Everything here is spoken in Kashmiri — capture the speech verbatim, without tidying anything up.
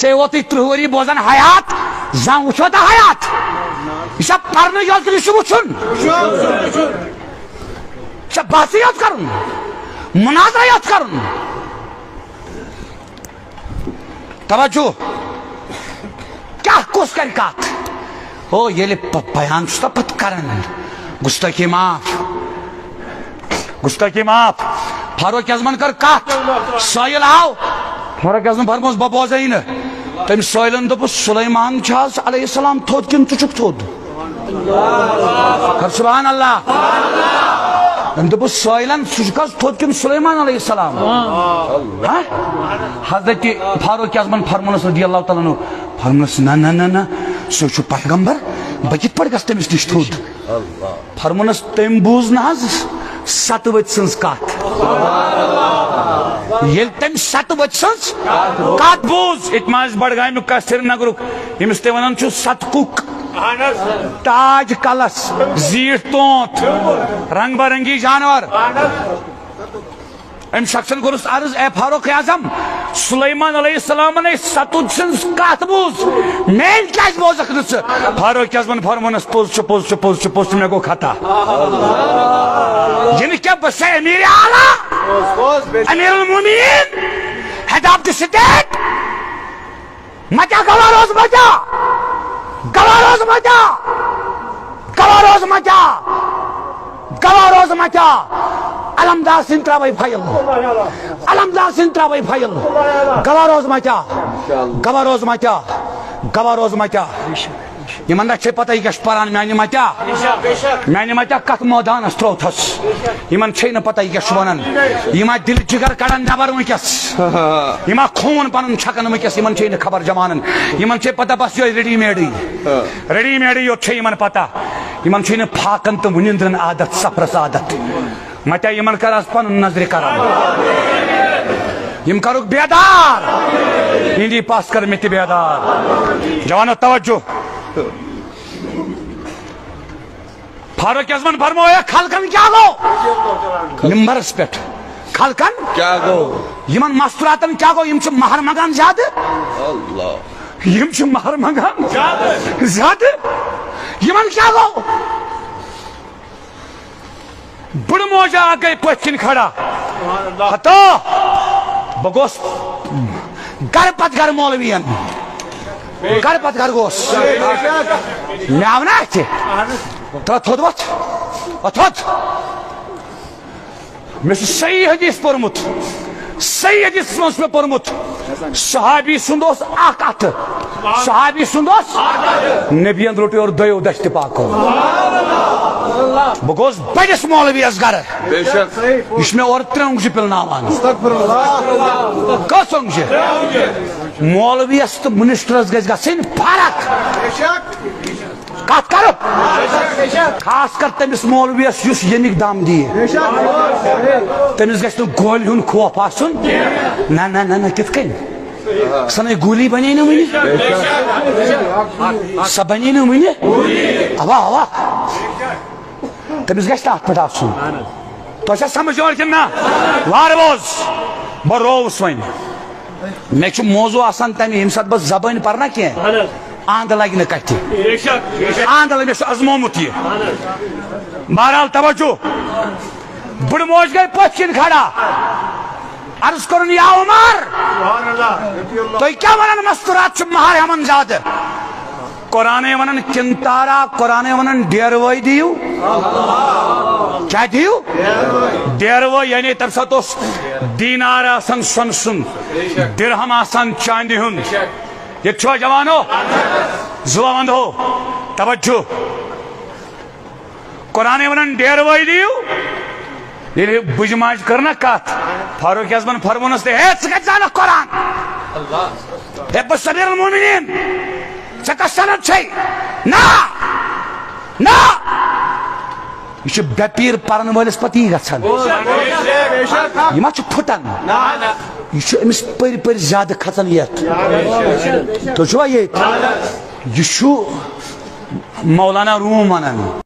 تُہۍ ووتُے ترٕٛہ ؤری بوزان حیات، زانٛہہ وٕچھوا تۄہہِ حیات؟ یہِ چھا پرنہٕ یوت کِنہٕ یہِ چھُ وٕچھُن؟ یہِ چھا بحثٕے یوت کرُن؟ مناظرہ یوت کرُن؟ توجہ، کیٛاہ کُس کرِ کتھ؟ او، ییٚلہِ پ-، بیان چھُس نا پتہٕ کران، گستٲخی معاف۔ گستٲخی معاف۔ فاروق اعظمن کٔر کتھ، سٲیِل آو۔ فاروق اعظمن فرموس، "بہٕ بوزے نہٕ۔" تٔمۍ سٲیلن دوٚپُس، "سلیمان چھا حظ علیہ السلام تھوٚد کِنہٕ ژٕ چھُکھ تھوٚد؟" کر سبحان اللہ۔ تٔمۍ دوٚپُس، "سٲیلن، ژٕ چھُکھ حظ تھوٚد کِنہٕ سلیمان علیہ السلام؟" ہاں؟ حضرت فاروق اعظمن فرمونس رضی اللہ تعالیٰ عنہ، فرمونس، "نہ، نہ، نہ، نہ، سُہ چھُ پیغمبر، بہٕ کِتھ پٲٹھۍ گژھٕ تٔمِس نِش تھوٚد؟" فرمونس، "تٔمۍ بوٗز نہ حظ ستہٕ ؤژھۍ سٕنٛز کتھ؟" ییٚلہِ تٔمۍ ستہٕ ؤژھۍ سٕنٛز کتھ بوٗز، ییٚتہِ ما آسہِ بڈگامیُک کانٛہہ سرینگرُک، ییٚمِس تُہۍ ونان چھِو ستہٕ کُک، تاج کلس، زیٖٹھ تونٛت، رنگ برنگی جانور۔ أمۍ شخصن کوٚرُس عرض، "اے فاروق اعظم، سلیمان علیہ السلامن ہے ستُت سٕنٛز کتھ بوٗز، میٲنۍ کیازِ بوزکھ نہٕ ژٕ؟" فاروق اعظمن فرمونس، "پوٚز چھُ، پوٚز چھُ، پوٚز چھُ، پوٚز چھُ، مےٚ گوٚو خطا۔ یہِ نہٕ کینٛہہ، بہٕ چھُسے امیر اعلیٰ، امیر المومنین، head of the state۔ متیا گواہ روز متیا، گواہ روز متیا، گواہ روز متیا، گواہ روز متیا۔ علمدار سٕنٛدۍ ترٛاوَے فایل، علمدار سٕنٛدۍ ترٛاوَے فایل۔ گواہ روز متیا، گواہ روز متیا، گواہ روز متیا۔" یِمن نہ چھے پتہ یہِ کیٛاہ چھُ پران، میانہِ متیا، میانہِ متیا کتھ مٲدانس ترٛووتھس۔ یِمن چھے نہٕ پتہ یہِ کیٛاہ چھُ ونان۔ یِم آ دِل جگر کڑان نٮ۪بر وٕنکیٚس۔ یِم آ خوٗن پنُن چھکان وٕنکیٚس، یِمن چھے نہٕ خبر جوانن۔ یِمن چھے پتہ بس یِہوٚے ریڈی میڈٕے۔ ریڈی میڈٕے یوت چھے یِمن پتہ۔ یِمن چھے نہٕ فاقن تہٕ وٕنِندرن عادت، سفرس عادت۔ متیا یِمن کر از پنُن نظرِ کرم۔ یِم کرُکھ بیدار۔ یِہِنٛدی پاس کر مےٚ تہِ بیدار۔ جوانو توجہ۔ فاروق اعظمن فرموو، "ہے خلقن کیٛاہ گوٚو؟" ممبرس پٮ۪ٹھ۔ "خلقن کیٛاہ گوٚو؟" یِمن مستوراتن کیٛاہ گوٚو؟ یِم چھِ مہر منٛگان زیادٕ۔ اللہ۔ یِم چھِ مہر منٛگان زیادٕ۔ یِمن کیٛاہ گوٚو؟ بٕڑٕ موجا اکھ گٔے پٔتھۍ کِنۍ کھڑا۔ ہتو، بہٕ گوس گرٕ پتہٕ گرٕ مولوین۔ گرٕ پتہٕ گرٕ گوس۔ مےٚ آو نہ اَتھِ۔ ترٛاو تھوٚد وۄتھ۔ وۄتھ تھوٚد۔ مےٚ چھُ صحیح حدیث پوٚرمُت۔ صحیح حدیثس منٛز چھُ مےٚ پوٚرمُت۔ صحابی سُنٛد اوس اکھ اَتھٕ۔ صحابی سُنٛد اوس۔ نبیَن روٚٹ یورٕ دۄیو دَستہِ پاکو۔ بہٕ گوس بٔڑِس مولویَس گرٕ۔ بے شک۔ یہِ چھُ مےٚ اورٕ ترٛےٚ اونٛگجہِ پِلناوان۔ استغفر اللہ۔ کٔژ اونٛگجہِ؟ مولویَس تہٕ منسٹرس گژھِ گژھٕنۍ فرق۔ بے شک۔ کتھ کرو؟ خاص کر تٔمِس مولویس یُس ییٚمِکۍ دم دِیہِ۔ تٔمِس گژھِ نہٕ گولہِ ہُنٛد خوف آسُن۔ نہ، نہ، نہ، نہ، کِتھ کٔنۍ؟ سۄ نے گولی بنے نہٕ وُنہِ۔ سۄ بنے نہٕ وُنہِ۔ اوا، اوا۔ تٔمِس گژھِ نہٕ اتھ پٮ۪ٹھ آسُن۔ تۄہہِ چھا سمجھ یِوان کِنہٕ نہ؟ وارٕ بوز۔ بہٕ رووُس وۄنۍ۔ مےٚ چھُ موضوع آسان تَمہِ، ییٚمہِ ساتہٕ بہٕ زبٲنۍ پَرٕ نا کینٛہہ، اہن حظ۔ آندٕ لَگہِ نہٕ کَتھِ۔ بے شک، بے شک۔ آندٕ لَگہِ، مےٚ چھُ آزمومُت یہِ۔ اہن حظ۔ بہرحال، توجہ۔ بٕڑٕ موج گٔے پٔتھۍ کِنۍ کھڑا۔ عرض کوٚرُن، "یا عمر، سبحان اللہ۔ تُہۍ کیٛاہ وَنان، مستورات چھِ مہر ہٮ۪وان زیادٕ؟" قرآنے ونان کنتارا، قرآنے ونان ڈیروے دِیِو۔ کیٛاہ دِیِو؟ ڈیروے، یعنی تمہِ ساتہٕ اوس دینار آسان سۄنہٕ سُنٛد، درہم آسان چاندِ ہُنٛد۔ ییٚتہِ چھُوا جوانو؟ زُوا وندو، توجہ۔ قرآنے ونان ڈیروے دِیِو۔ ییٚلہِ بُجہِ ماجہِ کٔر نہ کتھ، فاروق اعظمن فرمونس تہِ، "ہے، ژٕ کتہِ زانکھ قرآن؟ ہے، بہٕ چھُس امیر المومنین، ژےٚ کۄس صنعت چھے؟" نہ، نہ۔ یہِ چھُ بے پیر پرن وٲلِس پتہٕ یی گژھان۔ یہِ ما چھُ پھُٹان؟ یہِ چھُ أمِس پٔرۍ پٔرۍ زیادٕ کھژان یتھ۔ تُہۍ چھِوا ییٚتہِ؟ یہِ چھُ مولانا روم ونان۔